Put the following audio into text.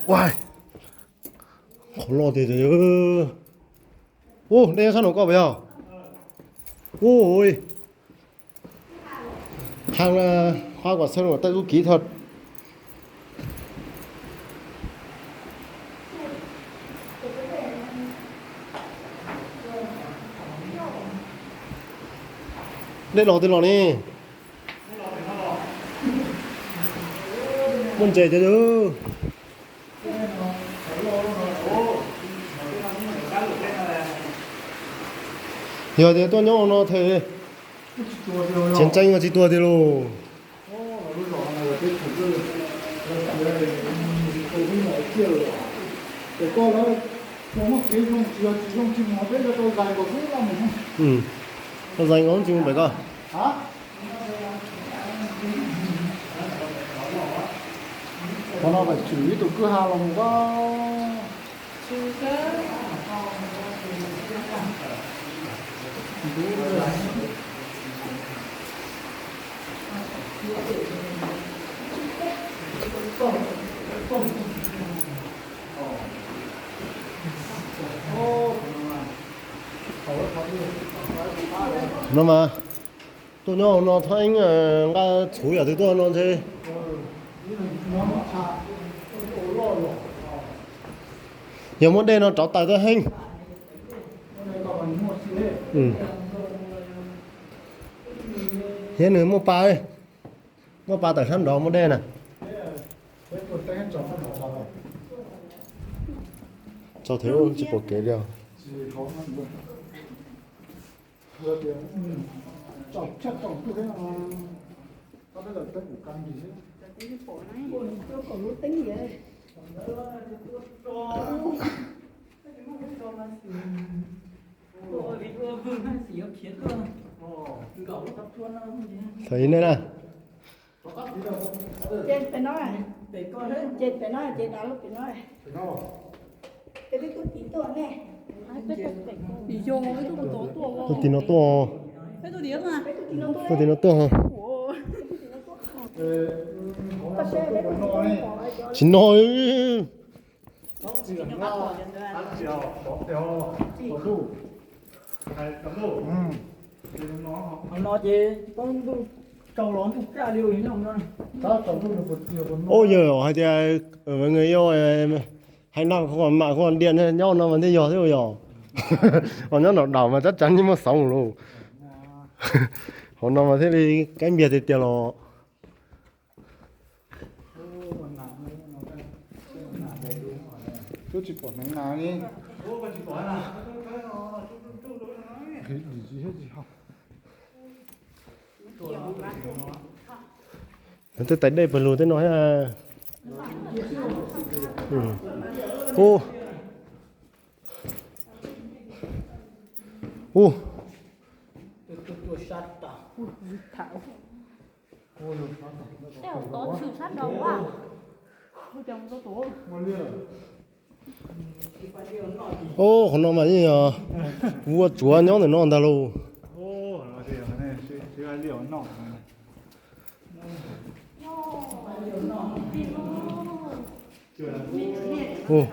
Ua, qhov loj tiag tiag. Ua, dej nyob sab no koj puas yog? Ua, hab, qhab kom txhawb kom tej lub kiv tho. Dej los twg los ne? Muaj ntses cov yog. Yog tias tuaj nyob no thiaj tsis ntseeg, tsis tuag tiag lauj. Tau zais nkaus tsis mus pem koj. Qhov no pem tswm ib tug kwj ha los mus koj. No mas, tuaj nyob no thaum ub nqa txhuv yam twg tuaj no ntshe. Yog muaj dej no rauv taws tuaj heev. Thiab nws muaj pa, muaj pa tawm sab nrov muaj dej na. Tso thiab tsis pom kev li os. Xav ib ne na. Tuaj tim no tuaj. Tuaj tim no tuaj. Tsis no. Ub, yog hais tias nws yog hais no koj mam koj diam nyob no mas thiaj yog thiab yog. Ho nyob no daum mas tab tsav yeej muaj xoov lauj. Hauv no mas thiaj li kaib npiag tiag tiag los. Twb tsis pom hneev na li. Tej tais dej pawg lug tej no thiab. Ub, ub. Ub, qhov no mas yeej yog vuag tsuav nyob ntawm no ntag lauj. Ub,